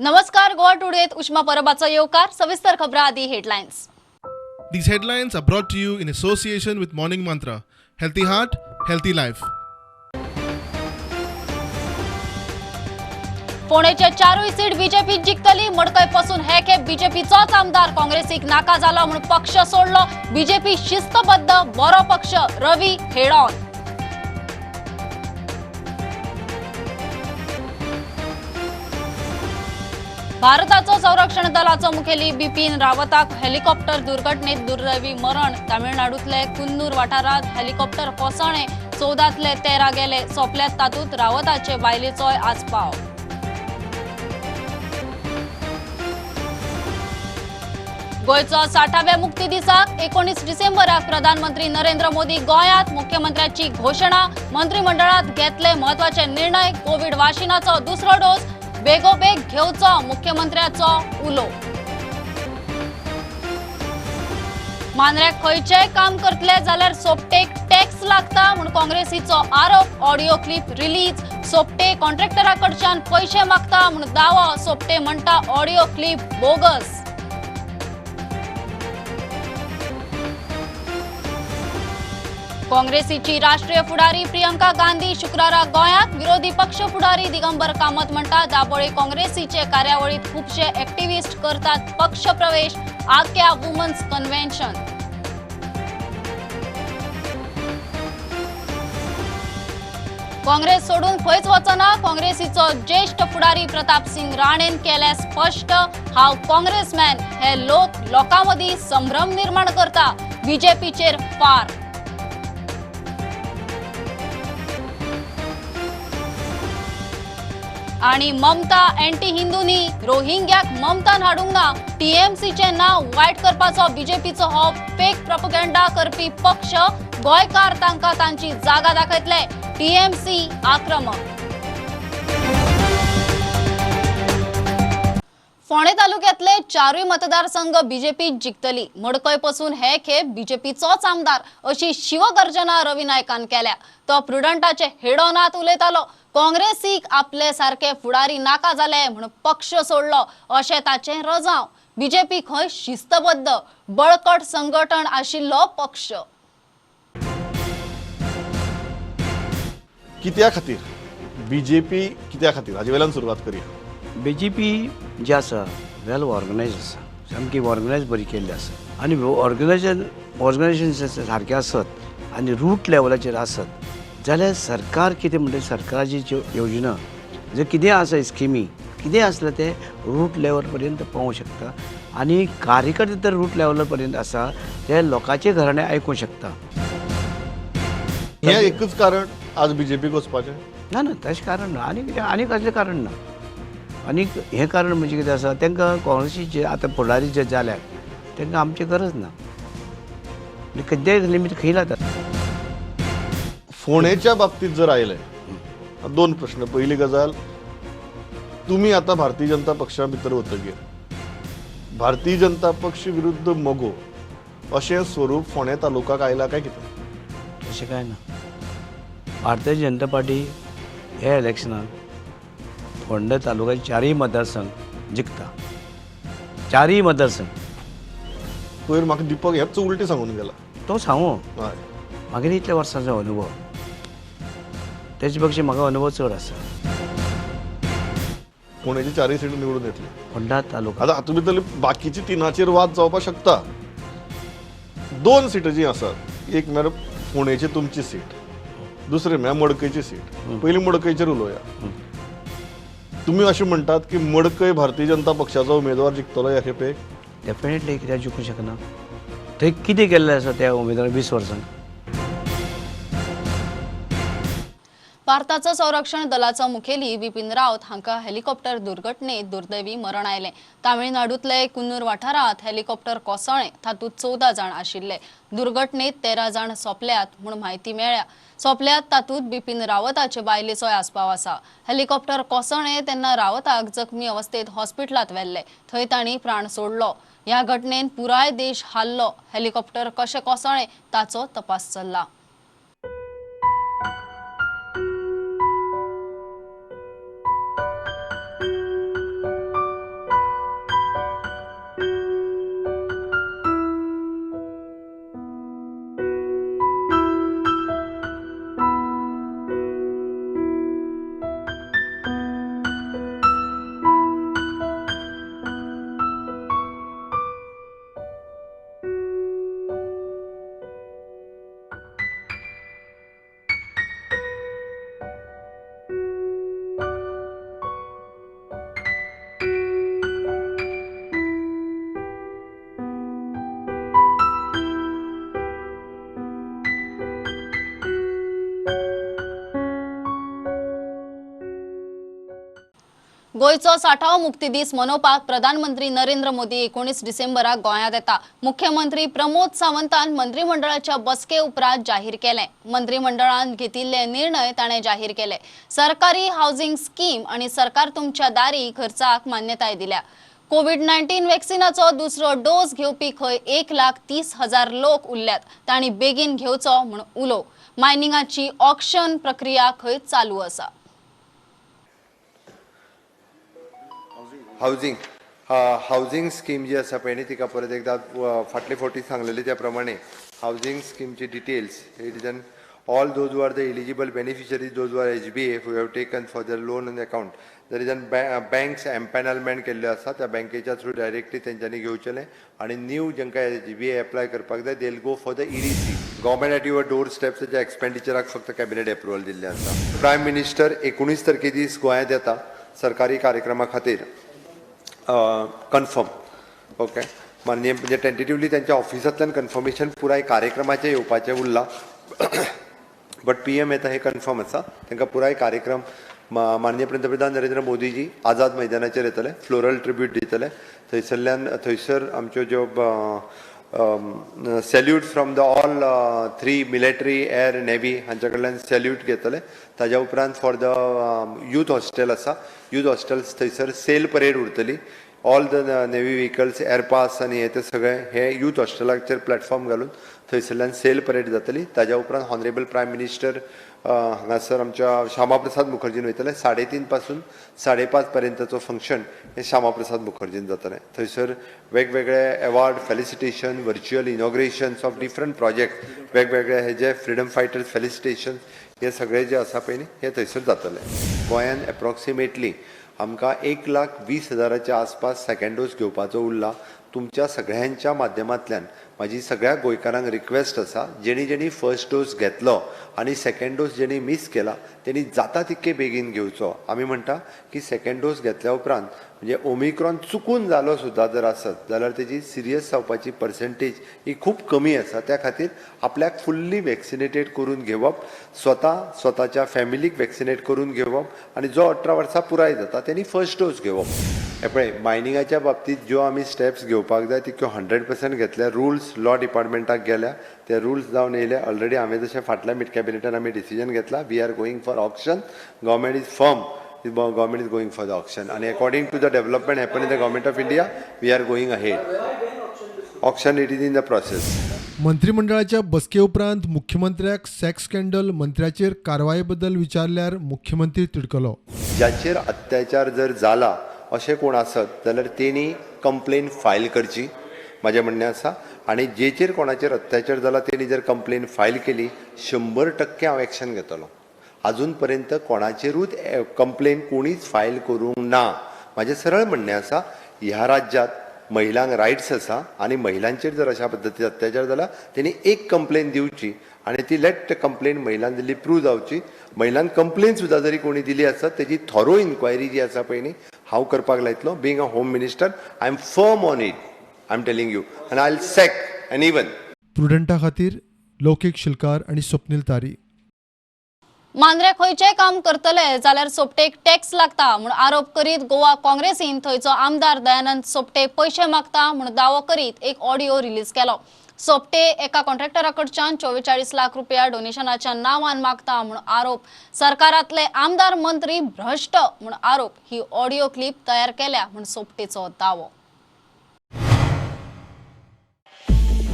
नमस्कार, गोवा टुडेत उष्मा परबाचो येवकार. सविस्तर खबरां आदी headlines. These headlines are brought to you in association with Morning Mantra. Healthy heart, healthy life. फोंडेचे चारूय सीट बीजेपी जिखतली. मडकय पासून हे खेप बीजेपीचोच आमदार काँग्रेसीक नाका जालो म्हूण पक्ष सोडलो. बीजेपी शिस्तबद्ध बरो पक्ष, रवी हेडॉन. भारताचो संरक्षण दलाचो मुखेली बिपिन रावताक हेलिकॉप्टर दुर्घटनेत दुर्दैवी मरण. तामिळनाडूतले कुन्नूर वाठारात हेलिकॉप्टर कोसळ्ळें. 14तले 13 गेले. सोंपल्यात तातूंत रावताचे बायलेचोय आस्पाव. गोंयचो 60व्या मुक्ती दिसाक 19 डिसेंबराक प्रधानमंत्री नरेंद्र मोदी गोंयांत. मुख्यमंत्र्याची घोशणा. मंत्रिमंडळात घेतले म्हत्वाचे निर्णय. कोवीड वाशिनाचो दुसरो डोस बेगोबेग घेवचो, मुख्यमंत्र्याचो उलो. मांद्र्याक खंयचेय काम करतले जाल्यार सोपटेक टॅक्स लागता म्हूण काँग्रेसीचो आरोप. Audio clip release. Sopte कॉन्ट्रॅक्टरा कडच्यान पयशे मागता म्हूण दावो. सोपटे म्हणटा ऑडियो क्लिप बोगस. काँग्रेसीची राष्ट्रीय फुडारी प्रियंका गांधी शुक्रारा गोंयांत. विरोधी पक्ष फुडारी दिगंबर कामत म्हणटा दाबोळे काँग्रेसीचे कार्यावळीत खुबशे एक्टिव्हिस्ट करतात पक्ष प्रवेश. Akya women's convention. काँग्रेस सोडून खंयच वचना. काँग्रेसीचो ज्येष्ठ फुडारी प्रताप सिंग राणेन केलें स्पश्ट. हांव काँग्रेसमॅन हे लोक लोकां मदीं संभ्रम निर्माण करता. बीजेपीचेर फार. आणि ममता अँटी हिंदूनी रोहिंग्याक ममतान हाडूंक ना. टीएमसीचें नांव वायट करपाचो बीजेपीचो हो फेक प्रोपगेंडा करपी पक्ष. गोंयकार तांकां तांची जागा दाखयतले. टीएमसी आक्रमक. फोंडें तालुक्यांतले चारूय मतदारसंघ बीजेपी जिखतली. मडकय पसून हे खेप बीजेपीचोच आमदार अशी शिवगर्जना रवी नायकान केल्या. तो प्रुडंटाचे हेडोनात उलयतालो. काँग्रेसीक आपले सारके फुडारी नाका जाले म्हूण पक्ष सोडलो अशें ताचें रजांव. बीजेपी खंय शिस्तबद्ध बळकट संघटन आशिल्लो पक्ष. कित्या खातीर बीजेपी कित्या खातीर हाजे वयल्यान सुरवात करया. बीजेपी जी आसा वेल ऑर्गनायज आसा, सामकी ऑर्गनायज बरी केल्ली आसा आनी ऑर्गनायजेशन सारकें आसत आनी रूट लेवलाचेर आसत जाल्यार सरकार कितें म्हणटा, सरकाराची ज्यो योजना जे कितें आसा स्किमी कितें आसलें तें रूट लेवल पर्यंत पावोवंक शकता आनी कार्यकर्ते तर रूट लेवला पर्यंत आसा ते लोकांचें घराणें आयकूंक शकता. हें एकूच कारण आज बीजेपीक वचपाचें ना ना तशें कारण ना. आनी कितें आनी कसलें कारण ना. आनीक हें कारण म्हणजे कितें आसा, तांकां काँग्रेसीचे आतां फुडारी जे जाल्यात तांकां आमची गरज ना. कितेंय लिमीट खंय लायतात. फोंडेच्या बाबतीत जर आयलें दोन प्रश्न. पयली गजाल, तुमी आतां भारतीय जनता पक्षा भितर वतगीर भारतीय जनता पक्ष विरुद्ध मगो अशें स्वरूप फोंडें तालुकाक आयलां काय कितें? तशें कांय ना. भारतीय जनता पार्टी ह्या इलेक्शनाक फोंडें तालुक्याचे चारूय मतदारसंघ जिखता. चारूय मतदारसंघ. पयर म्हाका दीपक हेंच उलटें सांगून गेला. तो सांगू मागीर इतल्या वर्सांचो अनुभव, तेजे पेक्षा म्हाका अनुभव चड आसा. फोंडेची चारूय सीट निवडून येतली फोंडा तालुका. आतां हातूंत भितर बाकीची तिनाचेर वाद जावपाक शकता. दोन सीटां जी आसात, एक म्हळ्यार फोंडेची तुमची सीट, दुसरी म्हळ्यार मडकयची सीट. पयलीं मडकयचेर उलोवया. तुमी अशें म्हणटात की मडकय भारतीय जनता पक्षाचो उमेदवार जिखतलो ह्या खेपेक? डेफिनेटली कित्याक जिखूंक शकना. थंय कितें केल्लें आसा त्या उमेदवारान 20 वर्सांक. भारताचो संरक्षण दलाचो मुखेली बिपिन रावत हांकां हेलिकॉप्टर दुर्घटनेत दुर्दैवी मरण आयलें. तामिळनाडूंतले कुन्नूर वाठारांत हेलिकॉप्टर कोसळ्ळें. तातूंत 14 जाण आशिल्ले. दुर्घटनेत 13 जाण सोंपल्यात म्हूण म्हायती मेळ्ळ्या. सोंपल्यात तातूंत बिपिन रावताचे बायलेचोय आस्पाव आसा. हेलिकॉप्टर कोसळ्ळें तेन्ना रावताक जखमी अवस्थेत हॉस्पिटलांत व्हेल्ले. थंय तांणी प्राण सोडलो. ह्या घटनेन पुराय देश हाल्लो. हेलिकॉप्टर कशें कोसळ्ळें ताचो तपास चल्ला. गोंयचो 60वो मुक्ती दीस मनोवपाक प्रधानमंत्री नरेंद्र मोदी 19 डिसेंबराक गोंयांत येता. मुख्यमंत्री प्रमोद सावंतान मंत्रिमंडळाच्या बसके उपरांत जाहीर केलें. मंत्रिमंडळान घेतिल्ले निर्णय ताणें जाहीर केले. सरकारी हावसिंग स्कीम आनी सरकार तुमच्या दारी खर्चाक मान्यताय दिल्या. कोविड-19 वॅक्सिनाचो दुसरो डोस घेवपी खंय 1,30,000 लोक उरल्यात, तांणी बेगीन घेवचो म्हूण उलो. मायनिंगाची ऑक्शन प्रक्रिया खंय चालू आसा. हावजींग हावजींग स्कीम जी आसा पळय न्ही, तिका परत एकदा फाटले फावटी सांगलेले त्या प्रमाणे housing स्किमची details, it is an all those who are the eligible beneficiaries, those who are HBA who have taken for their loan on account, there is an banks empanelment केल्ल्यो आसा, त्या बँकेच्या थ्रू डायरेक्टली तेंच्यांनी घेवचेलें. आनी new जेंकां HBA apply करपाक जाय, they go for the EDC, government at your door स्टेप्साच्या एक्सपेंडिचराक फक्त कॅबिनेट एप्रुवल दिल्लें आसा. प्रायम मिनिस्टर 19 तारखे दीस गोंयांत येता सरकारी कार्यक्रमा खातीर, कन्फर्म. ओके, माननीय म्हणजे टेंटेटिवली त्यांच्या ऑफिसांतल्यान कन्फर्मेशन पुराय कार्यक्रमाचें येवपाचें उरलां, बट PM येता हें कन्फर्म आसा. तांकां पुराय कार्यक्रम माननीय पंतप्रधान नरेंद्र मोदीजी आझाद मैदानाचेर येतले, फ्लोरल ट्रिब्यूट दितले. थंयसरल्यान थंयसर आमच्यो ज्यो salute from the all three military, air, navy हांच्या कडल्यान सॅल्यूट घेतले. ताज्या उपरांत फॉर the youth hostel आसा, यूथ हॉस्टेल थंयसर सेल परेड उरतली. All the navy vehicles, air pass आनी हे ते सगळे हे यूथ हॉस्टेलाचेर प्लॅटफॉर्म घालून थंयसरल्यान सेल परेड जातली. ताज्या उपरांत हॉनरेबल प्रायम मिनिस्टर हांगासर आमच्या श्यामा प्रसाद मुखर्जीन वयतले. 3:30 पासून 5:30 पर्यंतचो फंक्शन हें श्यामा प्रसाद मुखर्जीन जातलें. थंयसर वेगवेगळे award, felicitation, virtual inaugurations of different project, वेगवेगळे हे जे फ्रिडम फायटर्स फेलिसिटेशन, हे सगळे जे आसा पळय न्ही, हे थंयसर जातले. गोंयान एप्रॉक्सिमेटली आमकां 1,20,000च्या आसपास सेकंड डोस घेवपाचो उरला. तुमच्या सगळ्यांच्या माध्यमांतल्यान म्हाजी सगळ्या गोंयकारांक रिक्वेस्ट आसा, जेणी जेणी फर्स्ट डोस घेतलो आनी सेकंड डोस जेणी मीस केला तेणी जाता तितके बेगीन घेवचो. आमी म्हणटा की सेकंड डोस घेतल्या उपरांत म्हणजे ओमिक्रॉन चुकून जालो सुद्दां जर आसत जाल्यार तेजी सिरियस जावपाची पर्संटेज ही खूब कमी आसा. त्या खातीर आपल्याक फुल्ली वॅक्सिनेटेड करून घेवप, स्वता स्वताच्या फॅमिलीक वॅक्सिनेट करून घेवप आनी जो 18 वर्सां पुराय जाता तेणी फर्स्ट डोस घेवप. हे पळय, मायनिंगाच्या बाबतींत ज्यो आमी स्टेप्स घेवपाक जाय तितक्यो 100% घेतल्या. रुल्स लॉ डिपार्टमेंटाक गेल्या, ते रुल्स जावन येयले ऑलरेडी. हांवें जशें फाटल्या मिट कॅबिनेटान आमी डिसिजन घेतला, we are going for auction. Government is firm, government is going for the auction आनी according to the development happen in the government of India, we are going ahead. Auction, it is in the process. मंत्रिमंडळाच्या बसके उपरांत मुख्यमंत्र्याक sex scandal मंत्र्याचेर कारवाये बद्दल विचारल्यार मुख्यमंत्री तिडकलो. ज्याचेर अत्याचार जर जाला अशें कोण आसत जाल्यार तेणी कंप्लेन फायल करची, म्हाजें म्हणणें आसा. आनी जेचेर कोणाचेर अत्याचार जाला तेणी जर कंप्लेन फायल केली, 100% हांव एक्शन घेतलो. आजून पर्यंत कोणाचेरूच कंप्लेन कोणीच फायल करूंक ना. म्हाजें सरळ म्हणणें आसा, ह्या राज्यांत महिलांक रायट्स आसा आनी महिलांचेर जर अशा पद्दतीन अत्याचार जाला तेणी एक कंप्लेन दिवची आनी ती लेट कंप्लेन महिलान दिल्ली प्रूव जावची. महिलान कंप्लेन सुद्दां जरी कोणी दिली आसत तेजी थोरो इन्क्वायरी जी आसा पळय न्ही, हांव करपाक लायतलो. Being a home minister, I am firm on it, I am telling you, आनी I will sack anyone. प्रुडंटा खातीर लौकीक शिलकार आनी स्वप्नील तारी. मांद्रे खंयचेय काम करतले जाल्यार सोपटेक टॅक्स लागता म्हूण आरोप करीत गोवा काँग्रेसीन थंयचो आमदार दयानंद सोपटे पयशे मागता म्हूण दावो करीत एक ऑडिओ रिलीज केलो. सोपटे एका कॉन्ट्रॅक्टरा कडच्यान 44 लाख रुपया डोनेशनाच्या नांवान मागता म्हूण आरोप. सरकारांतले आमदार मंत्री भ्रश्ट म्हूण आरोप. ही ऑडिओ क्लिप तयार केल्या म्हूण सोपटेचो दावो.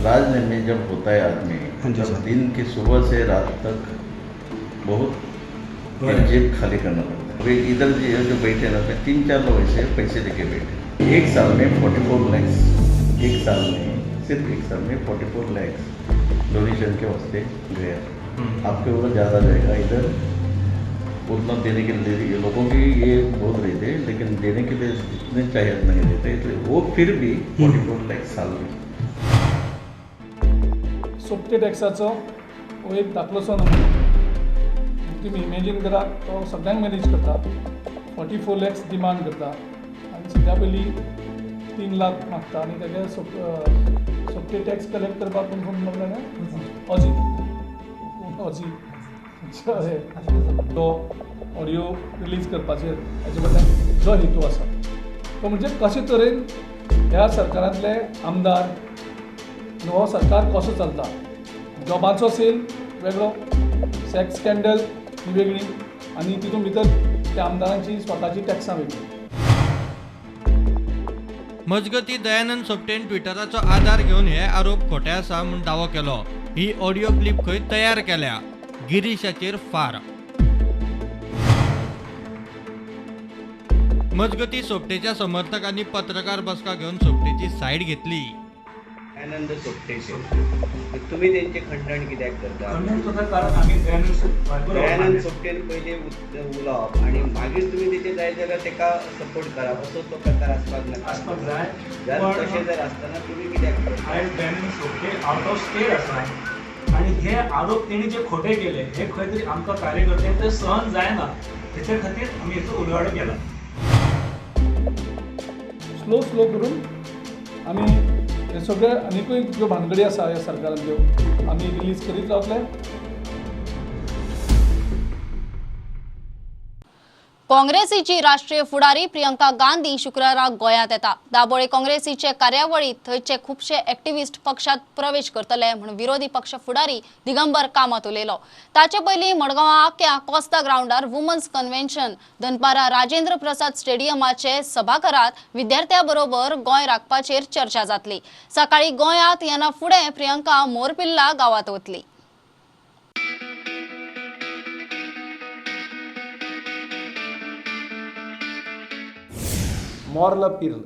राजनीति में जब होता है आदमी, जब दिन की सुबह से रात तक बहुत जेब खाली करना पड़ता है. अभी इधर जो जो बैठे ना, तो 3-4 लोग ऐसे पैसे लेके बैठे. एक साल में 44 लैक्स, एक साल में, सिर्फ एक साल में 44 लैक्स डोनेशन के वास्ते गया. आपके ऊपर ज़्यादा जाएगा. इधर उतना देने के लिए लोगों की ये बहुत रहते, लेकिन देने के लिए जितने चाहिए उतना नहीं देते, इसलिए वो फिर भी 44 लैक्स साल में. सोपटे टॅक्साचो हो एक धाकलोसो नमुनो. तुमी इमेजीन करा, तो सगळ्यांक मॅनेज करता, 44 लॅक्स डिमांड करता आनी सद्या पयलीं 3 लाख मागता आनी तेजे सोपटे टॅक्स कलेक्ट करपाक कोण कोण म्हणलें, अजीत, अजीत. तो ऑडियो रिलीज करपाचेर हाजे कडल्यान जो हेतू आसा तो म्हणजे कशे तरेन ह्या सरकारांतले आमदार हो सरकार कसो चलता, जॉबांचो सेल वेगळो, सेक्स स्कँडल ही वेगळी आनी तितून भितर त्या आमदारांची स्वताची टॅक्सां वेगळी. मजगती दयानंद सोपटेन ट्विटराचो आधार घेवन हे आरोप खोटे आसा म्हूण दावो केलो. ही ऑडियो क्लिप खंय तयार केल्या? गिरीशाचेर फार. मजगती सोपटेच्या समर्थकांनी पत्रकार बसका घेवन सोपटेची सायड घेतली. दयानंद सोपटेचे तुम्ही त्यांचे खंडण कित्याक करता? खंडण करता कारण आमी दयानंद सोपटेन पयलीं उलोवप आनी मागीर तुमी तेचे जाय जाल्यार तेका सपोर्ट करप असो तो प्रकार आसपाक नाका, आसपाक जाय. तशें जर आसतना तुमी कित्याक करता? आयज Dayanand Sopte out of state आसा आनी हे आरोप तेणी जे खोटे केले हे खंय तरी आमकां कार्यकर्त्यांक ते सहन जायना, तेच्या खातीर आमी हेचो उलवाडो केला. स्लो स्लो करून आमी हे सगळे आनीकूय ज्यो भानगडी आसा ह्या सरकारांतल्यो आमी रिलीज करीत रावतले. काँग्रेसीची राष्ट्रीय फुडारी प्रियंका गांधी शुक्राराक गोंयांत येता. दाबोळे काँग्रेसीचे कार्यावळीत थंयचे खुबशे एक्टिविस्ट पक्षात प्रवेश करतले म्हूण विरोधी पक्ष फुडारी दिगंबर कामत उलयलो. ताचे पयलीं मडगांवां आक्या कोस्ता ग्रावंडार वुमन्स कन्व्हेन्शन दनपारा राजेंद्र प्रसाद स्टेडियमाचे सभाघरात विद्यार्थ्यां बरोबर गोंय राखपाचेर चर्चा जातली. सकाळी गोंयांत येना फुडें प्रियंका मोरपिल्ला गांवांत वतली. मोर्ल पिर्ल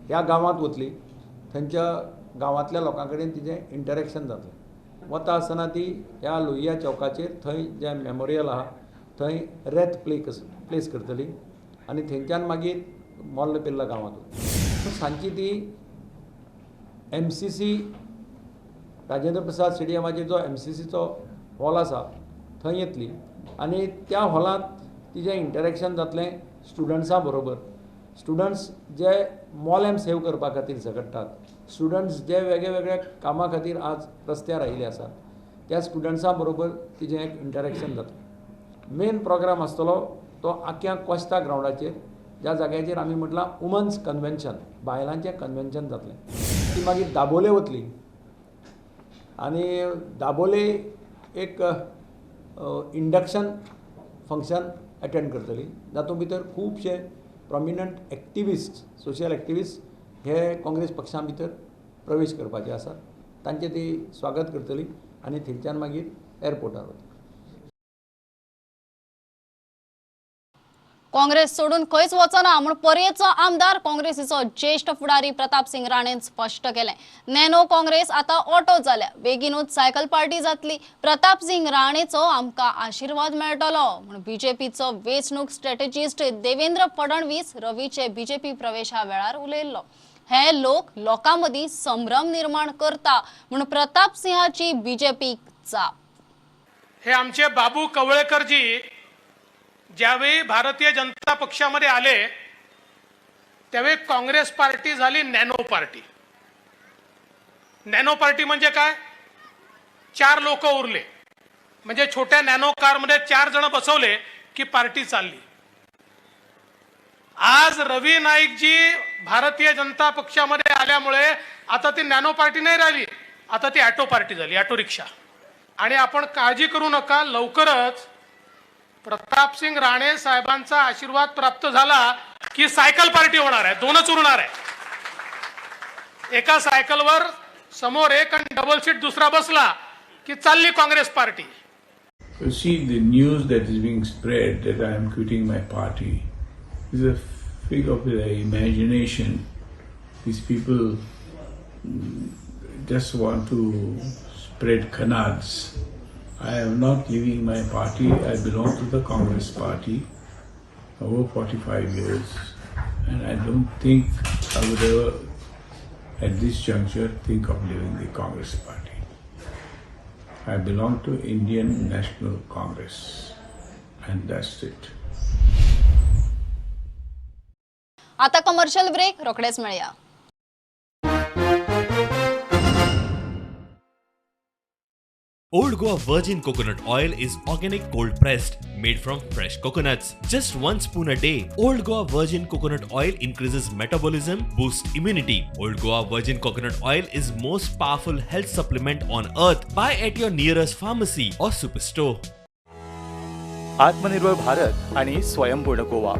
ह्या गांवांत वतली, थंयच्या गांवांतल्या लोकां कडेन तिजें इंटरेक्शन जातलें. वता आसतना ती ह्या लोहिया चौकाचेर थंय जें मेमोरियल आहा थंय रेथ प्लेस करतली आनी थंयच्यान मागीर मोर्ल पिर्ला गांवांत वतली. सांजची ती MCC Rajendra Prasad स्टेडियमाचेर जो MCCचो हॉल आसा थंय येतली आनी त्या हॉलांत तिजें इंटरेक्शन जातलें स्टुडंट्सां बरोबर. स्टुडंट्स जे मोलेम सेव करपा खातीर झगडटात, स्टुडंट्स जे वेगळे वेगळ्या कामां खातीर आज रस्त्यार आयिल्ले आसात, त्या स्टुडंट्सां बरोबर तिजें एक इंटरेक्शन जातलें. मेन प्रोग्राम आसतलो तो आख्या कोस्ता ग्रावंडाचेर, ज्या जाग्याचेर आमी म्हटलां वुमन्स कन्व्हेन्शन, बायलांचें कन्व्हेन्शन जातलें. ती मागीर दाबोले वतली आनी दाबोले एक इंडक्शन फंक्शन अटेंड करतली, जातूंत भितर खुबशे प्रॉमिनंट एक्टिविस्ट, सोशल एक्टिविस्ट हे काँग्रेस पक्षा भितर प्रवेश करपाचे आसात, तांचें ती स्वागत करतली आनी थंयच्यान मागीर एअरपोर्टार वतली. काँग्रेस सोडून खंयच वचना म्हूण पर्येचो आमदार काँग्रेसीचो ज्येष्ठ फुडारी प्रताप सिंग राणेन स्पश्ट केलें. नॅनो काँग्रेस आतां ऑटो जाल्या, बेगीनूच सायकल पार्टी जातली. प्रताप सिंग राणेचो आमकां आशिर्वाद मेळटलो म्हूण बीजेपीचो वेंचणूक स्ट्रॅटेजिस्ट देवेंद्र फडणवीस रवीचे बीजेपी प्रवेशा वेळार उलयल्लो. हे लोक लोकां मदीं संभ्रम निर्माण करता म्हूण प्रताप सिंहाची बीजेपीक जाप. हे आमचे बाबू कवळेकरजी ज्यावेळी भारतीय जनता पक्षामध्ये आले त्यावेळी काँग्रेस पार्टी झाली नॅनो पार्टी. नॅनो पार्टी म्हणजे काय? 4 लोक उरले म्हणजे छोट्या नॅनो कारमध्ये 4 जण बसवले की पार्टी चालली. आज रवी नाईकजी भारतीय जनता पक्षामध्ये आल्यामुळे आता ती नॅनो पार्टी नाही राहिली, आता ती ऑटो पार्टी झाली, ऑटो रिक्षा. आणि आपण काळजी करू नका, लवकरच प्रतापसिंग राणे साहेबांचा आशीर्वाद प्राप्त झाला की सायकल पार्टी होणार आहे. 2च उरणार आहे. एका सायकलवर समोर एक आणि डबल सीट दुसरा बसला की चालली Congress party. You see, the news that is being spread that I am quitting my party is a fig of their imagination. These people just want to spread canards. I am not leaving my party. I belong to the Congress party over 45 years, and I don't think I would ever, at this juncture, think of leaving the Congress party. I belong to Indian National Congress, and that's it. आता commercial break, रोखडेच मेळया. Old Goa Virgin Coconut Oil is organic cold pressed, made from fresh coconuts. Just 1 spoon a day. Old Goa Virgin Coconut Oil increases metabolism, boosts immunity. Old Goa Virgin Coconut Oil is most powerful health supplement on earth. Buy at your nearest pharmacy or superstore. आत्मनिर्भर भारत आणि स्वयंपूर्ण गोवा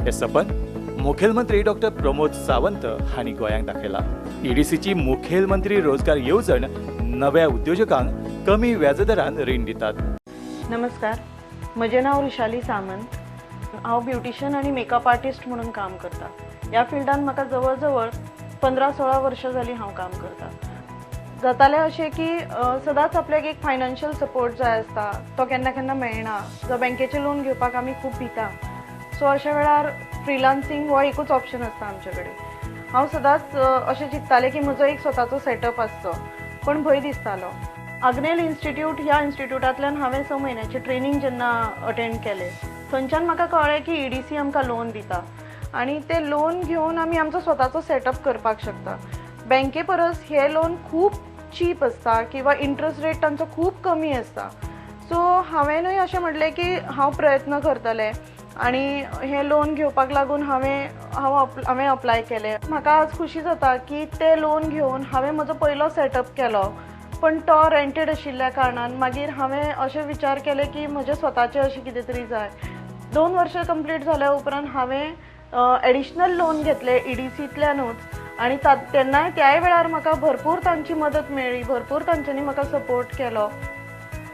हे सपन मुखेलमंत्री doctor Pramod Sawant हांणी गोंयांक दाखयला. ईडीसीची मुखेलमंत्री रोजगार येवजण नव्या उद्योजकांक कमी व्याजदरान रीण दितात. नमस्कार, म्हजें नांव वृशाली सामंत. हांव ब्युटिशन आनी मेकअप आर्टिस्ट म्हणून काम करता. ह्या फिल्डान म्हाका जवळ जवळ 15-16 वर्सां जालीं हांव काम करता. जातालें अशें की सदांच आपल्याक एक फायनान्शियल सपोर्ट जाय आसता, तो केन्ना केन्ना मेळना. जो बँकेचें लोन घेवपाक आमी खूब भिता. सो अशा वेळार फ्रिलान्सींग हो एकूच ऑप्शन आसता आमचे कडेन. हांव सदांच अशें चिंततालें की म्हजो एक स्वताचो सेटअप आसचो, पूण भंय दिसतालो. आग्नेल इन्स्टिट्यूट ह्या इन्स्टिट्यूटांतल्यान हांवें 6 म्हयन्याचें ट्रेनींग जेन्ना अटेंड केलें, थंयच्यान म्हाका कळ्ळें की ईडीसी आमकां लोन दिता आनी तें लोन घेवन आमी आमचो स्वताचो सेटअप करपाक शकता. बँके परस हें लोन खूब चीप आसता किंवा इंट्रस्ट रेट तांचो खूब कमी आसता. सो हांवेंनूय अशें म्हटलें की हांव प्रयत्न करतलें आनी हें लोन घेवपाक लागून हांवें अप्लाय केलें. म्हाका आज खुशी जाता की तें लोन घेवन हांवें म्हजो पयलो सेटअप केलो, पण तो रेंटेड आशिल्ल्या कारणान मागीर हांवें अशें विचार केले की म्हजें स्वताचें अशें कितें तरी जाय. 2 वर्सां कंप्लीट जाल्या उपरांत हांवें एडिशनल लोन घेतलें ईडीसींतल्यानूच आनी तेन्नाय त्याय वेळार म्हाका भरपूर तांची मदत मेळ्ळी, भरपूर तांच्यांनी म्हाका सपोर्ट केलो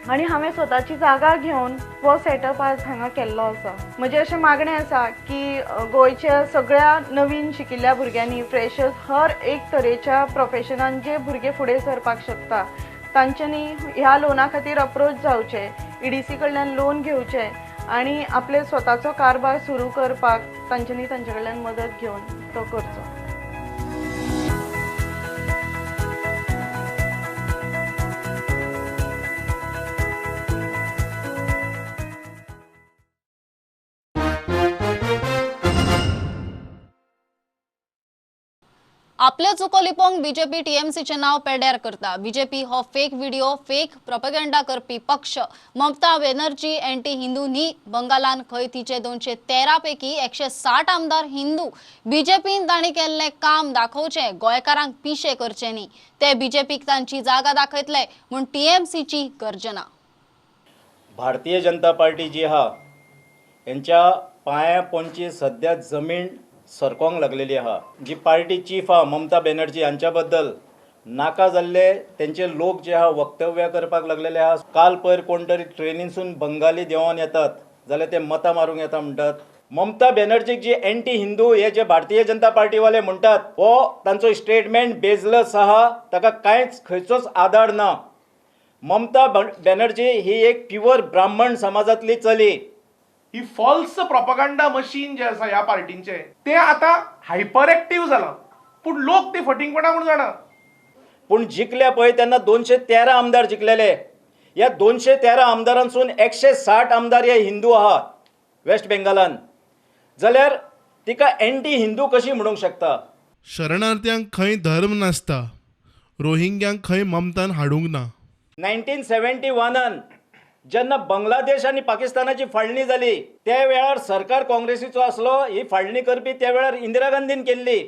आनी हांवें स्वताची जागा घेवन हो सेटअप आज हांगा केल्लो आसा. म्हजें अशें मागणें आसा की गोंयच्या सगळ्या नवीन शिकिल्ल्या भुरग्यांनी, फ्रेशर्स, हर एक तरेच्या प्रोफेशनान जे भुरगे फुडें सरपाक शकता तांच्यांनी ह्या लोना खातीर अप्रोच जावचें, ईडीसी कडल्यान लोन घेवचें आनी आपले स्वताचो कारभार सुरू करपाक तांच्यांनी तांचे कडल्यान मदत घेवन तो करचो. आपल्यो चुको लिपोवंक बीजेपी टीएमसीचें नांव पेड्यार करता. बीजेपी हो फेक व्हिडिओ, फेक प्रोपेगेंडा करपी पक्ष. ममता बॅनर्जी एंटी हिंदू न्ही. बंगालान खंय तिचे 213 पैकी 160 आमदार हिंदू. बीजेपीन तांणी केल्लें काम दाखोवचें, गोंयकारांक पिशे करचें न्ही. ते बीजेपीक तांची जागा दाखयतले म्हूण टीएमसीची गर्जना. भारतीय जनता पार्टी जी आहा हेंच्या पांया पोंची सद्या जमीन सरकोंक लागलेली आहा. जी पार्टी चीफ आहा ममता बॅनर्जी हांच्या बद्दल नाका जाल्ले तेंचे लोक जे आहा वक्तव्य करपाक लागलेले आहा. काल पयर कोण तरी ट्रेनीसून बंगाली देंवोन येतात जाल्यार ते मतां मारूंक येता म्हणटात. ममता बॅनर्जीक जी एंटी हिंदू हे जे भारतीय जनता पार्टीवाले म्हणटात हो तांचो स्टेटमेंट बेजलस आहा, ताका कांयच खंयचोच आदार ना. ममता बॅनर्जी ही एक प्युअर ब्राह्मण समाजांतली चली. ही फॉल्स प्रोपागंडा मशीन जे आसा ह्या पार्टींचे ते आतां हायपर एक्टीव जालां, पूण लोक ते फटींगपणा म्हूण जाणा. पूण जिखल्या पळय तेन्ना 213 आमदार जिखलेले. ह्या 213 आमदारांसून 160 आमदार हे हिंदू आहात वेस्ट बेंगालान, जाल्यार तिका एंटी हिंदू कशी म्हणूंक शकता? शरणार्थ्यांक खंय धर्म नासता, रोहिंग्यांक खंय ममतान हाडूंक ना. 1971 जेन्ना बांगलादेश आनी पाकिस्तानाची फाळणी जाली त्या वेळार सरकार काँग्रेसीचो आसलो. ही फाळणी करपी त्या वेळार इंदिरा गांधीन केल्ली.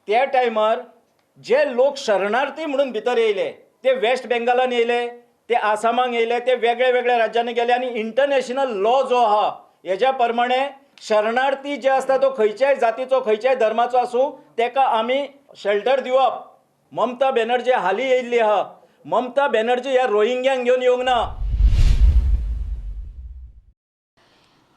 त्या टायमार जे लोक शरणार्थी म्हणून भितर येयले ते वेस्ट बेंगालान येयले, ते आसामाक येयले, ते वेगळे वेगळ्या राज्यांनी गेले आनी इंटरनॅशनल लॉ जो आहा हेज्या प्रमाणे शरणार्थी जे आसता तो खंयच्याय जातीचो खंयच्याय धर्माचो आसूं तेका आमी शेल्टर दिवप. ममता बॅनर्जी हालीं येयल्ली आहा. ममता बॅनर्जी ह्या रोहिंग्यांक घेवन येवंक ना.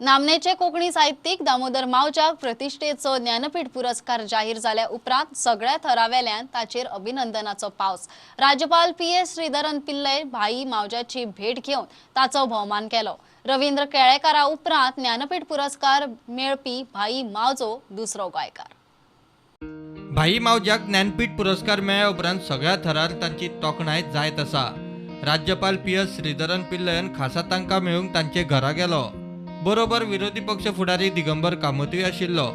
नामनेचे कोंकणी साहित्यीक दामोदर मावज्याक प्रतिष्ठेचो ज्ञानपीठ पुरस्कार जाहीर जाल्या उपरांत सगळ्या थरावेल्यान ताचेर अभिनंदनाचो पावस. राज्यपाल पी.एस. श्रीधरन पिल्लय भाई मावज्याची भेट घेवन ताचो भोवमान केलो. रवींद्र केळेकारा उपरांत ज्ञानपीठ पुरस्कार मेळपी भाई मावजो दुसरो गोंयकार. भाई मावज्याक ज्ञानपीठ पुरस्कार मेळ्ळ्या उपरांत सगळ्या थरार तांची तोखणाय जायत आसा. राज्यपाल पी.एस. श्रीधरन पिल्लयन खासा तांकां मेळूंक तांचे घरा गेलो. बरोबर विरोधी पक्ष फुडारी दिगंबर कामतूय आशिल्लो.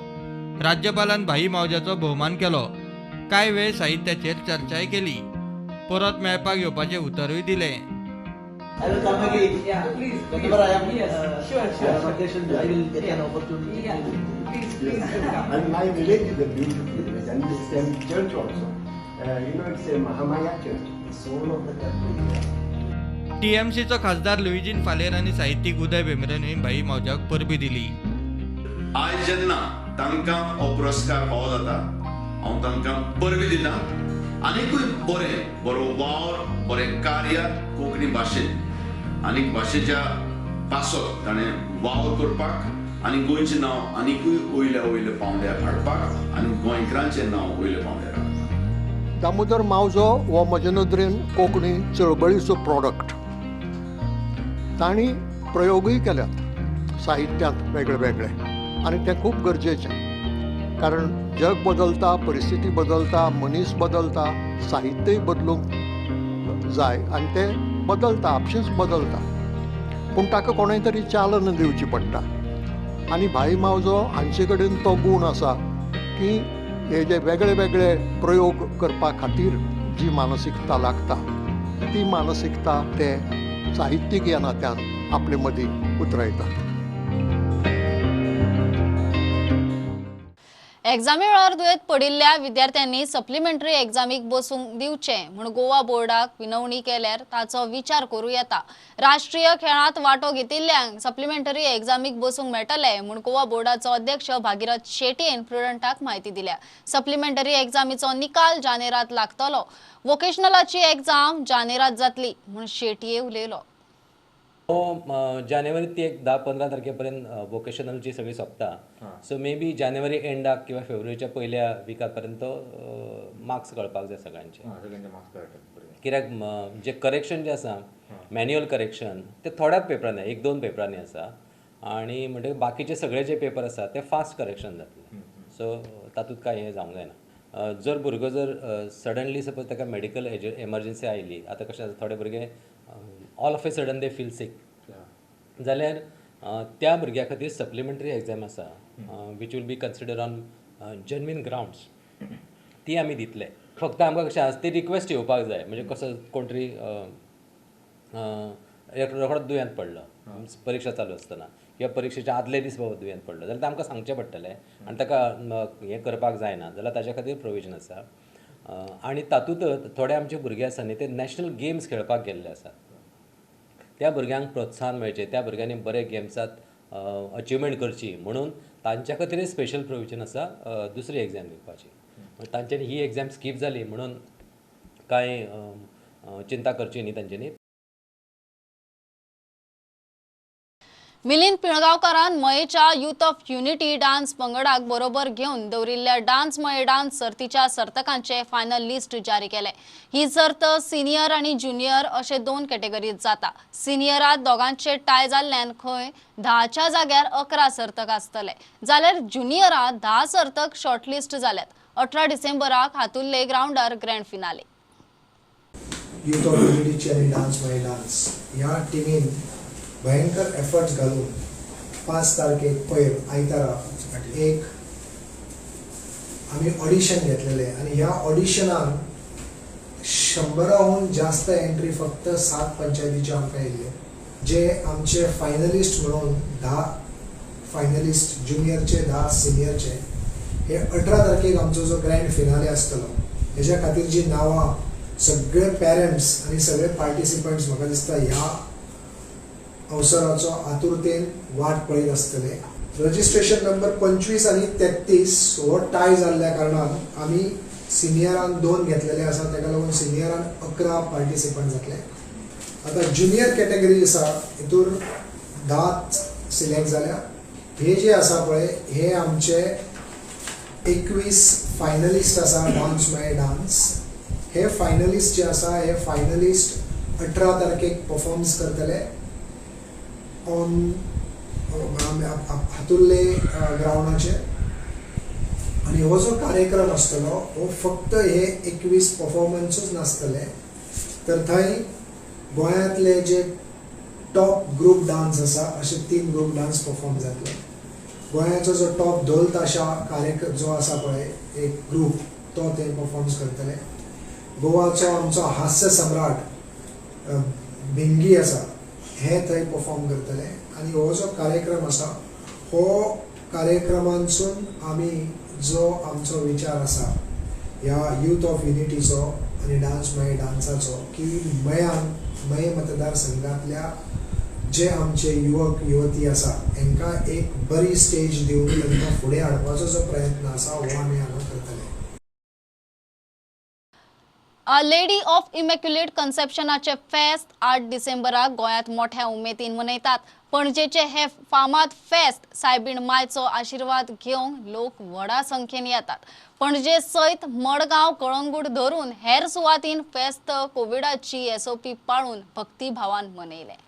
राज्यपालान भाई मावज्याचो भोवमान केलो. कांय वेळ साहित्याचेर चर्चाय केली. परत मेळपाक येवपाचें उतरूय दिलें. I will come again. Yeah, please. Whenever I am, Yes, sure, sure. I have occasion, I will get an opportunity. Yeah, please, please do come. And my village is a beautiful village, and this same church also. It's a Mahamaya church, the soul of the temple here. टीएमसीचो खासदार लुईजीन फालेर आनी साहित्यीक उदय भेंब्रेनूय भाई मावज्याक परबीं दिली. आयज जेन्ना तांकां हो पुरस्कार फावो जाता, हांव तांकां परबीं दिता. आनीकूय बरें बरो वावर, बरें कार्य कोंकणी भाशेंत आनी भाशेच्या पासत ताणें वावर करपाक आनी गोंयचें नांव आनीकूय वयल्या वयल्या पांवड्यार हाडपाक आनी गोंयकारांचें नांव वयल्या पांवड्यार हाडपाक. दामोदर मावजो हो म्हजे नदरेन कोंकणी चळवळीचो प्रॉडक्ट. तांणी प्रयोगूय केल्यात साहित्यांत वेगळे वेगळे आनी तें खूब गरजेचें, कारण जग बदलता, परिस्थिती बदलता, मनीस बदलता, साहित्यय बदलूंक जाय आनी तें बदलता, आपशींच बदलता, पूण ताका कोणें तरी चालना दिवची पडटा. आनी भाई मावजो हांचे कडेन तो गूण आसा की हे जे वेगळे वेगळे प्रयोग करपा खातीर जी मानसिकता लागता ती मानसिकता ते साहित्यीक ह्या नात्यान आपले मदीं उतरायतात. एग्जामी वेळार दुयेंत पडिल्ल्या विद्यार्थ्यांनी सप्लिमेंटरी एग्जामीक बसूंक दिवचें म्हूण गोवा बोर्डाक विनवणी केल्यार ताचो विचार करूं येता. राष्ट्रीय खेळांत वांटो घेतिल्ल्यांक सप्लिमेंटरी एग्जामीक बसूंक मेळटलें म्हूण गोवा बोर्डाचो अध्यक्ष भागीरथ शेटयेन प्रुडंटाक म्हायती दिल्या. सप्लिमेंटरी एग्जामीचो निकाल जानेरात लागतलो. वोकेशनलाची एग्जाम जानेरात जातली म्हूण शेटये उलयलो. जानेवारी ती एक 10-15 तारखेपर्यंत वोकेशनलची सगळी सोंपता. सो मे बी जानेवारी एंडाक किंवा फेब्रुवारीच्या पयल्या विका पर्यंत मार्क्स कळपाक जाय सगळ्यांचे. कित्याक जे करेक्शन जे आसा मॅन्युअल करेक्शन ते थोड्याच पेपरांनी, 1-2 पेपरांनी आसा आनी म्हणटकीर बाकीचे सगळे जे पेपर आसा ते फास्ट करेक्शन जातले. सो तातूंत कांय हें जावंक जायना. जर भुरगो जर सडनली सपोज ताका मेडिकल एमर्जन्सी आयली, आतां कशें आसा थोडे भुरगे all of a sudden they feel sick जाल्यार त्या भुरग्या खातीर सप्लिमेंटरी एग्जाम आसा which will be consider on genuine grounds, ती आमी दितले. फक्त आमकां कशें आसा ती रिक्वेस्ट येवपाक जाय, म्हणजे कसो कोण तरी रोखडोच दुयेंत पडलो परिक्षा चालू आसतना किंवा परिक्षेच्या आदले दीस बाबा दुयेंत पडलो जाल्यार आमकां सांगचें पडटलें आनी ताका हें करपाक जायना जाल्यार ताच्या खातीर प्रोविजन आसा. आनी तातूंतच थोडे आमचे भुरगे आसा न्ही ते नॅशनल गेम्स खेळपाक गेल्ले आसात, त्या भुरग्यांक प्रोत्साहन मेळचें, त्या भुरग्यांनी बरे गेम्सांत अचिवमेंट करची म्हणून तांच्या खातीर स्पेशल प्रोविजन आसा दुसरी एग्जाम दिवपाची. तांच्यांनी ही एग्जाम स्कीप जाली म्हणून कांय चिंता करची न्ही तांच्यांनी. मिलिंद पिळगांवकारान मयेच्या युथ ऑफ युनिटी डान्स पंगडाक बरोबर घेवन दवरिल्ल्या डान्स मये डान्स सर्तीच्या सर्तकांचे फायनल लिस्ट जारी केले. ही सर्त सिनियर आनी ज्युनियर अशे 2 कॅटेगरीत जाता. सिनियरात दोगांचे टाय जाल्ल्यान खंय 10च्या जाग्यार 11 सर्तक आसतले, जाल्यार ज्युनियरात 10 सर्तक शॉर्टलिस्ट जाल्यात. 18 डिसेंबराक हातुल्ले ग्रावंडार ग्रँड फिनाले. युथ ऑफ युनिटीची आनी डान्स मये डान्स ह्या टिमीन भयंकर एफर्ट्स घालून 5 तारखेक पयर आयतारा एक आमी ऑडिशन घेतलेले आनी ह्या ऑडिशनान 100हून जास्त एंट्री फक्त 7 पंचायतीच्यो आमकां येयल्ल्यो, जे आमचे फायनलिस्ट म्हणून 10 फायनलिस्ट ज्युनियरचे 10 सिनियरचे हे 18 तारखेक आमचो जो ग्रँड फिनाले आसतलो हेज्या खातीर जी नांवां सगळे पेरंट्स आनी सगळे पार्टिसिपंट्स म्हाका दिसता ह्या अवसराचो आतुरतेन वाट पळयत आसतले. रजिस्ट्रेशन नंबर 25 आनी 33 हो टाय जाल्ल्या कारणान आमी सिनियरान 2 घेतलेले आसा, ताका लागून सिनियरान 11 पार्टिसिपंट जातले. आतां ज्युनियर कॅटेगरी आसा हितूर 10 सिलेक्ट जाल्या. हे जे आसा पळय हे आमचे 21 फायनलिस्ट आसा डान्स मये डान्स. हे फायनलिस्ट जे आसा हे फायनलिस्ट 18 तारखेक परफॉर्म करतले ऑन हातुल्ले ग्रावंडाचेर. आनी हो जो कार्यक्रम आसतलो हो फक्त हे 21 परफॉर्मन्सूच नासतले, तर थंय गोंयांतले जे टॉप ग्रुप डान्स आसा अशे 3 ग्रुप डान्स परफॉर्म जातले. गोंयाचो जो टॉप ढोल ताशा कार्यक्रम जो आसा पळय एक ग्रुप तो ते परफॉर्म करतले. गोवाचो आमचो हास्य सम्राट भिंगी आसा हे थंय परफॉर्म करतले आनी हो जो कार्यक्रम आसा हो कार्यक्रमांसून आमी जो आमचो विचार आसा ह्या यूथ ऑफ युनिटीचो आनी डान्स मये डान्साचो की मयान मये मतदारसंघातल्या जे आमचे युवक युवती आसा हांकां एक बरी स्टेज दिवन तांकां फुडें हाडपाचो जो प्रयत्न आसा हो आमी हांगा करतले. लेडी ऑफ इमॅक्युलेट कन्सेप्शनाचे फेस्त 8 डिसेंबराक गोंयांत मोठ्या उमेदीन मनयतात. पणजेचे हे फामाद फेस्त सायबीण मायचो आशिर्वाद घेवंक लोक व्हडा संख्येन येतात. पणजे सयत मडगांव, कळंगूट धरून हेर सुवातीन फेस्त कोविडाची एसओपी पाळून भक्तिभावान मनयले.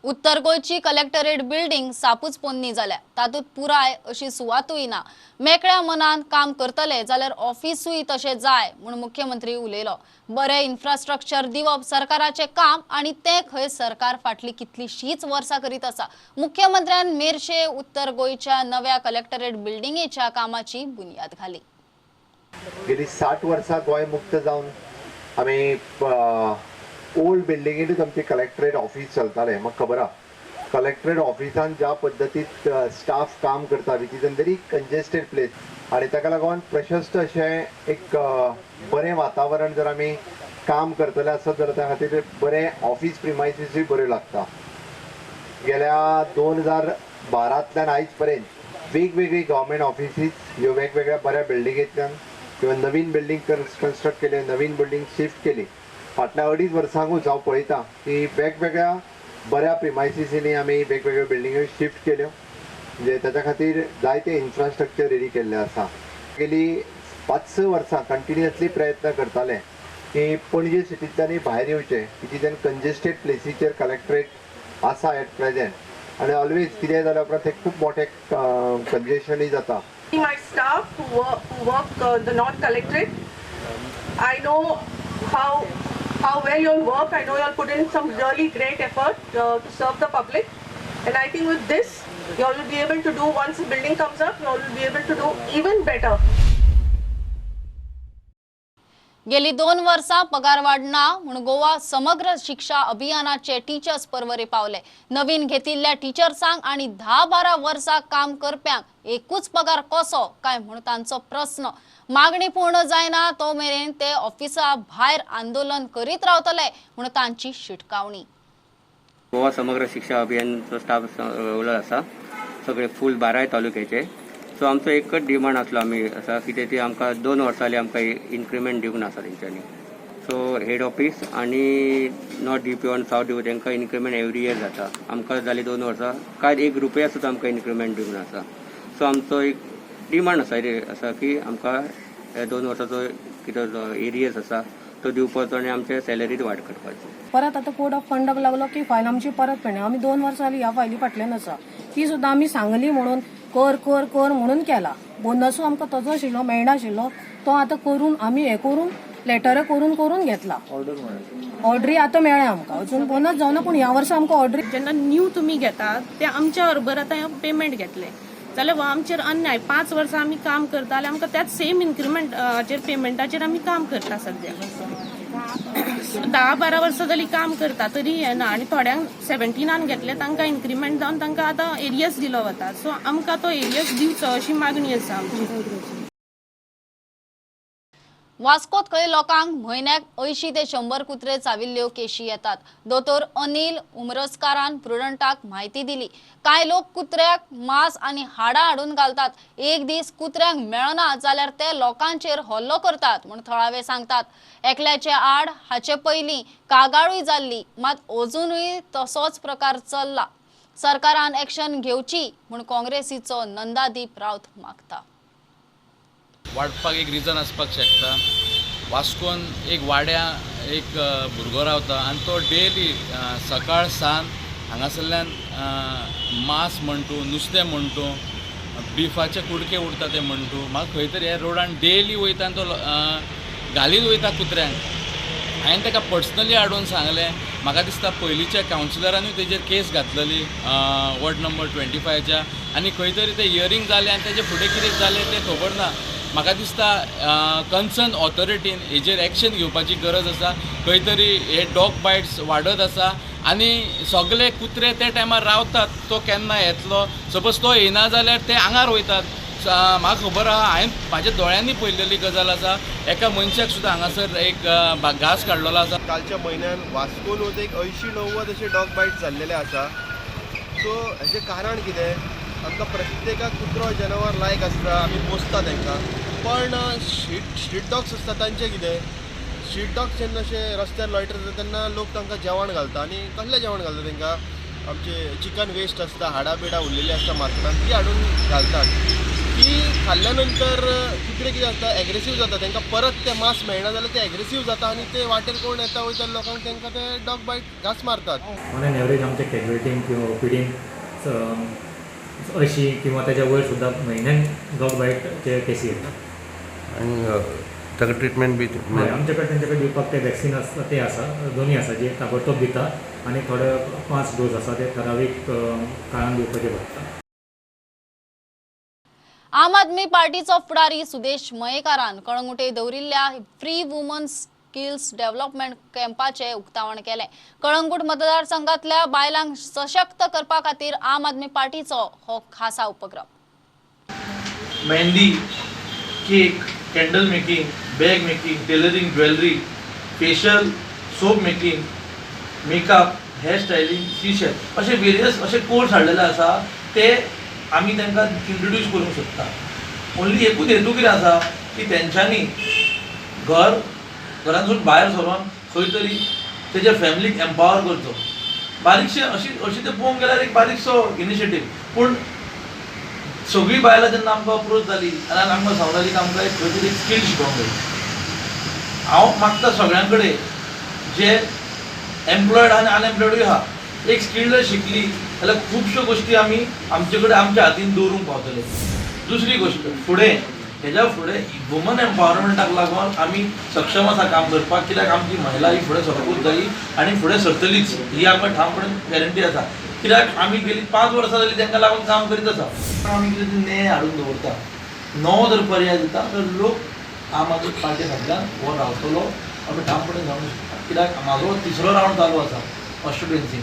उत्तर गोंयची कलेक्टरेट बिल्डिंग सापूच पोन्नी जाल्या, तातूंत पुराय अशी सुवातूय ना. मेकळ्या मनान काम करतले जाल्यार ऑफिसूय तशें जाय म्हूण मुख्यमंत्री उलयलो. बरें इन्फ्रास्ट्रक्चर दिवप सरकाराचें काम आनी तें खंय सरकार फाटली कितलीशींच वर्सां करीत आसा. मुख्यमंत्र्यान मेरशे उत्तर गोंयच्या नव्या कलेक्टरेट बिल्डिंगेच्या कामाची बुन्याद घाली. गेली 60 वर्सां गोंय मुक्त जावन आमी ओल्ड बिल्डिंगेनूच आमचें कलेक्टरेट ऑफिस चलतालें. म्हाका खबर आहा कलेक्टरेट ऑफिसान ज्या पद्दतीत स्टाफ काम करता which is a very congested place आनी ताका लागून प्रशस्त अशें एक बरें वातावरण जर आमी काम करतले आसत जाल्यार त्या खातीर बरें ऑफिस प्रिमायसीसूय बऱ्यो लागता. गेल्या 2012तल्यान आयज पर्यंत वेगवेगळी गव्हर्मेंट ऑफिसीस ह्यो वेगवेगळ्या बऱ्या बिल्डिंगेंतल्यान किंवा नवीन बिल्डींग कन्स्ट्रक्ट केले, नवीन बिल्डींग शिफ्ट केली. फाटल्या 2.5 वर्सांकूच हांव पळयतां की वेगवेगळ्या बऱ्या प्रिमायसिसींनी आमी वेगवेगळ्यो बिल्डिंग्यो शिफ्ट केल्यो, म्हणजे ताच्या खातीर जायते इन्फ्रास्ट्रक्चर रेडी केल्लें आसा. गेली 5-6 वर्सां कंटिन्युअसली प्रयत्न करताले की पणजे सिटींतल्यानूय भायर येवचें, की जितल्यान कंजेस्टेड प्लेसीचेर कलेक्टरेट आसा एट प्रेजेंट आनी ऑलवेज कितेंय जाल्या उपरांत तें खूब मोठें कंजेशनूय जाता. My staff who work the North Collectorate, I know how well you all work. I know you all put in some really great effort to serve the public, and I think with this you all will be able to do, once the building comes up, you all will be able to do even better. गेली 2 वर्सां पगार वाड ना म्हूण गोवा समग्र शिक्षा अभियानाचे teachers परवरे पावले. नवीन घेतिल्ल्या टीचर्सांक आनी 10-12 वर्सां काम करप्यांक एकूच पगार कसो काय म्हूण तांचो प्रस्न. मागणी पूर्ण जायना तो मेरेन ते ऑफिसा भायर आंदोलन करीत रावतले म्हूण तांची शिटकावणी. गोवा समग्र शिक्षा अभियानचो स्टाफ उलय आसा, सगळे फूल 12 तालुक्याचे. सो आमचो एकच डिमांड आसलो आमी आसा कितें ती आमकां 2 वर्सां जालीं आमकां इन्क्रिमेंट दिवंक नासा तेंच्यांनी. सो हेड ऑफिस आनी नॉर्थ डी पी ओ आनी सावथ डी पी ओ तांकां इन्क्रिमेंट एवरी इयर जाता. आमकां जाली 2 वर्सां कांय 1 रुपया सुद्दां आमकां इन्क्रिमेंट दिवंक नासा. सो आमचो एक डिमांड आसा आसा की आमकां 2 वर्साचो कितें जो एरियर्स आसा तो दिवपाचो आनी आमचे सॅलरीत वाड करपाची. परत आतां कोड ऑफ कंडक्ट लागलो की फायल आमची परत पेंडींग. आमी 2 वर्सां जालीं ह्या फायली फाटल्यान आसा, ती सुद्दां आमी सांगली म्हणून कर कर कर म्हणून केला. बोनसूय आमकां तजो आशिल्लो मेळनाशिल्लो, तो आतां करून आमी हें करून लेटरां करून करून घेतला. ऑर्डरी आतां मेळ्ळ्या आमकां, अजून बोनस जावना, पूण ह्या वर्सा आमकां ऑर्डरी. जेन्ना न्यू तुमी घेतात ते आमच्या बरोबर आतां पेमेंट घेतले जाल्यार हो आमचेर अन्याय. 5 वर्सां आमी काम करता जाल्यार आमकां त्याच सेम इन्क्रिमेंटाचेर पेमेंटाचेर आमी काम करता. सद्या 10-12 वर्सां जाली काम करता तरी हें ना. आनी थोड्यांक 17 घेतले तांकां इन्क्रिमेंट जावन तांकां आतां एरियस दिलो वता. सो आमकां तो एरियस दिवचो अशी मागणी आसा आमची. वास्कोत खंय लोकांक म्हयन्याक 80 ते 100 कुत्रे चाविल्ल्यो केशी येतात. दोतोर अनिल उमरसकारान प्रुडंटाक म्हायती दिली. कांय लोक कुत्र्याक मांस आनी हाडां हाडून घालतात. एक दीस कुत्र्यांक मेळना जाल्यार ते लोकांचेर हल्लो करतात म्हूण थळावे सांगतात. एकल्याचे आड हाचे पयलीं कागाळूय जाल्ली, मात अजुनूय तसोच प्रकार चल्ला. सरकारान एक्शन घेवची म्हूण काँग्रेसीचो नंदादीप राऊत मागता. वाडपाक एक रिजन आसपाक शकता. वास्कोन एक वाड्या एक भुरगो रावता आनी तो डेली सकाळ सान हांगासरल्यान मांस म्हणटू, नुस्तें म्हणटू, बिफाचे कुडके उरता ते म्हणटू. म्हाका खंय तरी ह्या रोडान डेली वयता आनी तो घालीत वयता कुत्र्यांक. हांवें ताका पर्सनली हाडून सांगलें. म्हाका दिसता पयलींच्या कावन्सिलरानूय तेजेर केस घातलेली वॉर्ड नंबर 25च्या, आनी खंय तरी ते हियरींग जालें आनी तेजे फुडें कितें जालें तें खबर ना. म्हाका दिसता कन्सर्न ऑथॉरिटीन हेजेर एक्शन घेवपाची गरज आसा. खंय तरी हे डॉग बायट्स वाडत आसा आनी सगळे कुत्रे त्या टायमार रावतात. तो केन्ना येतलो, सपोज तो येना जाल्यार ते आंगार वयतात. म्हाका खबर आहा, हांवें म्हाज्या दोळ्यांनी पळयलेली गजाल आसा. एका मनशाक सुद्दां हांगासर एक घास काडलेलो आसा. कालच्या म्हयन्यान वास्कोनूच एक 80-90 अशे डॉग बायट्स जाल्लेले आसा. सो हेजें कारण कितें, आमकां प्रत्येकाक कुत्रो जनावर लायक आसता, आमी पोसता तांकां. पण स्ट्रीट डॉग्स आसता तांचें कितें, स्ट्रीट डॉग्स जेन्ना अशे रस्त्यार लॉयटर जाता तेन्ना लोक तांकां जेवण घालता. आनी कसलें जेवण घालता तांकां, आमचे चिकन वेस्ट आसता, हाडां बिडां उरलेलीं आसता मार्केटान, ती हाडून घालतात. ती खाल्ल्या नंतर कुत्रे कितें जाता, एग्रेसीव जाता. तांकां परत ते मांस मेळना जाल्यार ते एग्रेसीव जाता आनी ते वाटेर कोण येता वयता लोकांक तांकां ते डॉग बायट घास मारतात. ऑन एन एवरेज आमच्या कॅज्युअलिटीन किंवा ओपीडीन 80 किंवा त्याच्या वयर सुद्दां म्हयन्यान डॉग बायटचे केसी येतात. आनी ताका ट्रिटमेंट बी आमच्याकडे तेंच्याकडे दिवपाक ते वॅक्सीन आसता ते आसा, दोनूय आसा, जे ताबडतोब दिता आनी थोडे 5 डोस आसा ते ठरावीक काळान दिवपाचे पडटा. आम आदमी पार्टीचो फुडारी सुदेश मयेकारान कळंगुटे दवरिल्ल्या फ्री वुमन स्किल्स डेव्हलपमेंट कॅम्पाचे उक्तावण केलें. कळंगूट मतदारसंघातल्या बायलांक सशक्त करपा खातीर आम आदमी पार्टीचो हो खासा उपक्रम. Mehndi, cake, candle making, bag making, tailoring, jewellery, facial, soap making, makeup, hair styling, seashell अशे वेरियस अशे कोर्स हाडलेले आसा. ते आमी तांकां इंट्रोड्यूस करूंक शकता. ओन्ली एकूच हेतू कितें आसा की तेंच्यांनी घरांतसून भायर सरोन खंय तरी तेज्या फॅमिलीक एम्पावर करचो. बारीकशें अशी अशी तें पळोवंक गेल्यार एक बारीकसो इनिशिएटीव. पूण सगळीं बायलां जेन्ना आमकां अप्रोच जाली आनी आमकां सांगताली की आमकां एक खंय तरी एक स्कील शिकोवंक जाय. हांव मागता सगळ्यां कडेन जे एम्प्लॉयड आनी अनएम्प्लॉयडूय आहा, एक स्कील जर शिकली जाल्यार खुबश्यो गोश्टी आमी आमचे कडेन आमच्या हातीन दवरूंक पावतले. दुसरी गोश्ट, फुडें हेज्या फुडें वुमन एम्पावरमेंटाक लागून आमी सक्षम आसा काम करपाक. कित्याक आमची महिला ही फुडें सरकूच जायी आनी फुडें सरतलीच ही आमकां ठामपणान गॅरंटी आसा. कित्याक आमी गेली 5 वर्सां जाली तांकां लागून काम करीत आसा. आमी कितें नेय हाडून दवरता, नवो जर पर्याय दिता तर लोक आम आदमी पार्टी फाटल्यान हो रावतलो आमी ठामपणान सांगूंक शकता. कित्याक म्हाजो 3रो रावंड चालू आसा कॉन्स्टिट्युएन्सीन.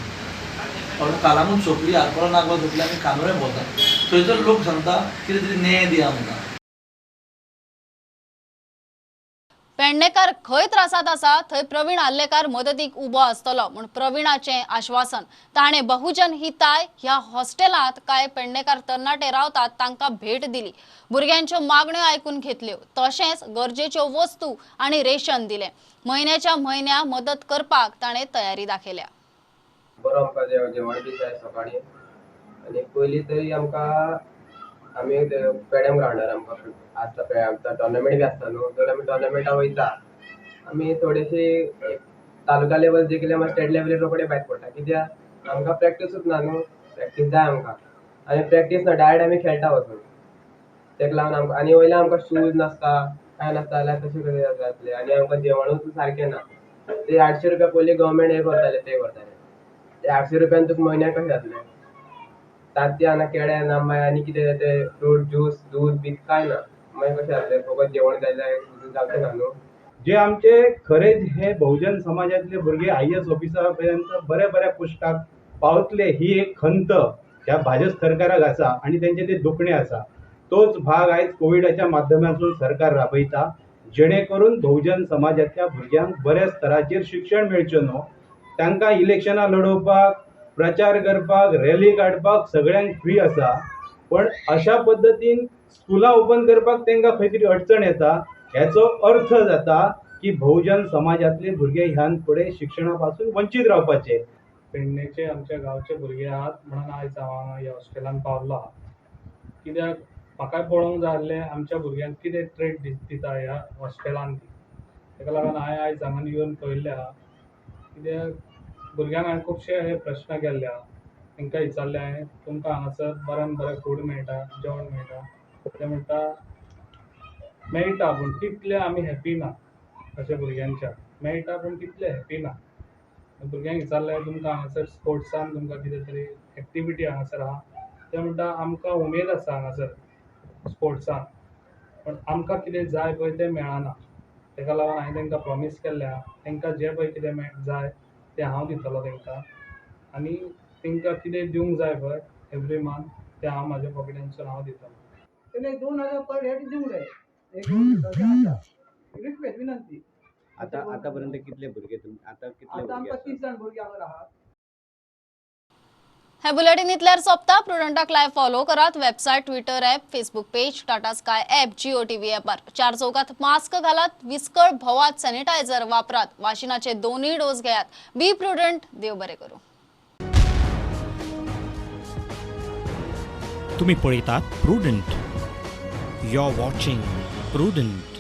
कालामूच सोंपली, आरपोरा नागवा सोंपली, आमी कांदोळे भोंवता. थंयसर लोक सांगता कितें तरी न्याय दिया आमकां. पेडणेकार खंय त्रासात आसा थंय प्रवीण आर्लेकार मदतीक उबो आसतलो म्हूण प्रवीणाचें आश्वासन. ताणें बहुजन हिताय ह्या हॉस्टेलांत कांय पेडणेकार तरणाटे रावतात तांकां भेट दिली. भुरग्यांच्यो मागण्यो आयकून घेतल्यो, तशेंच गरजेच्यो वस्तू आनी रेशन दिलें. म्हयन्याच्या म्हयन्या मदत करपाक ताणें तयारी दाखयल्या. बरो आमकां जेवण बी जाय सकाळीं. आनी पयलीं तरी आमकां आमी पेड्याम ग्रावंडार आमकां आसता आमकां टोर्नामेंट बी आसता न्हू, तर आमी टोर्नामेंटा वयता. आमी थोडेशी तालुका लेवल जिखले मागीर स्टेट लेवलीर रोखडे भायर पडटा. कित्याक आमकां प्रॅक्टिसूच ना न्हू, प्रॅक्टीस जाय आमकां. आनी प्रॅक्टीस ना, डायरेक्ट आमी खेळटा वचून. तेका लागून आमकां आनी वयल्यान आमकां शूज नासता, कांय नासता जाल्यार कशें कशें जातलें. आनी आमकां जेवणूच सारकें ना. ते 800 रुपया पयलीं गव्हर्मेंट हें करताले, पे करताले. ते 800 रुपयान तुका म्हयन्याक कशें जातलें? तांतयां ना, केळ्यां ना, मागीर आनी कितें ते फ्रूट ज्यूस दूद बी कांय ना. मागीर कशें जातलें? फकत जेवण जाय जाल्यार जावचें ना न्हू. जे आमचे खरेंच हे बहुजन समाजातले भुरगे IAS ऑफिसरा पर्यंत बऱ्या बऱ्या पोस्टाक पावतले ही एक खंत ह्या भाजप सरकाराक आसा आनी तेंचे ते दुखणें आसा. तोच भाग आयज कोविडाच्या माध्यमांतून सरकार राबयता, जेणे करून बहुजन समाजातल्या भुरग्यांक बऱ्या स्तराचेर शिक्षण मेळचें न्हू, तांकां इलेक्शनां लडोवपाक, प्रचार करपाक, रॅली काडपाक सगळ्यांक फ्री आसा, पण अशा पद्दतीन स्कुलां ओपन करपाक तांकां खंय तरी अडचण येता. हेचो अर्थ जाता की बहुजन समाजातले भुरगे ह्यान फुडें शिक्षणा पासून वंचीत रावपाचे. पेडणेचे आमच्या गांवचे भुरगे आहात म्हणून आयज हांव हांगा ह्या हॉस्टेलान पावलो आहा. कित्याक म्हाकाय पळोवंक जाय आसलें आमच्या भुरग्यांक कितें ट्रेड दिता ह्या हॉस्टेलान ती. ताका लागून हांवें आयज हांगा येवन पळयल्लें आहा. कित्याक भुरग्यांक हांवें खुबशे हे प्रश्न केल्ले आहा. तांकां विचारलें हांवें, तुमकां हांगासर बऱ्यान बरें फूड मेळटा, जेवण मेळटा? ते म्हणटा मेळटा, पूण तितले आमी हॅपी ना. अशें भुरग्यांच्या मेळटा पूण तितले हॅपी ना. भुरग्यांक विचारलें तुमकां हांगासर स्पोर्ट्सान तुमकां कितें तरी एक्टिविटी हांगासर आहा? ते म्हणटा आमकां उमेद आसा हांगासर स्पोर्ट्सान, पूण आमकां कितें जाय पळय तें मेळना. ताका लागून हांवें तांकां प्रॉमीस केल्लें आहा, तांकां जें पळय कितें जाय तें हांव दितलो तांकां, आनी तांकां कितें दिवंक जाय पळय एवरी मंथ तें हांव म्हाज्या पॉकेटांतसून हांव दितलो. तेणे 2000 पर हेड दिवंक जाय, एक रिक्वेस्ट, विनंती. आता आतापर्यंत कितले भुरगे आता कितले आतां आमकां 30 जाण भुरगे हांगा आहात. हे बुलेटिन इतल्यार सोंपता. प्रुडंटाक लायव्ह फॉलो करात. Website, Twitter app, Facebook page, Tata Sky app, Jio TV ॲपार. 4 चौकात मास्क घालात, विस्कळ भोवात, सॅनिटायझर वापरात, वाशिनाचे 2 डोस घेयात. बी प्रुडंट. देव बरे करूं. तुम्ही पळयतात Prudent. You are watching Prudent.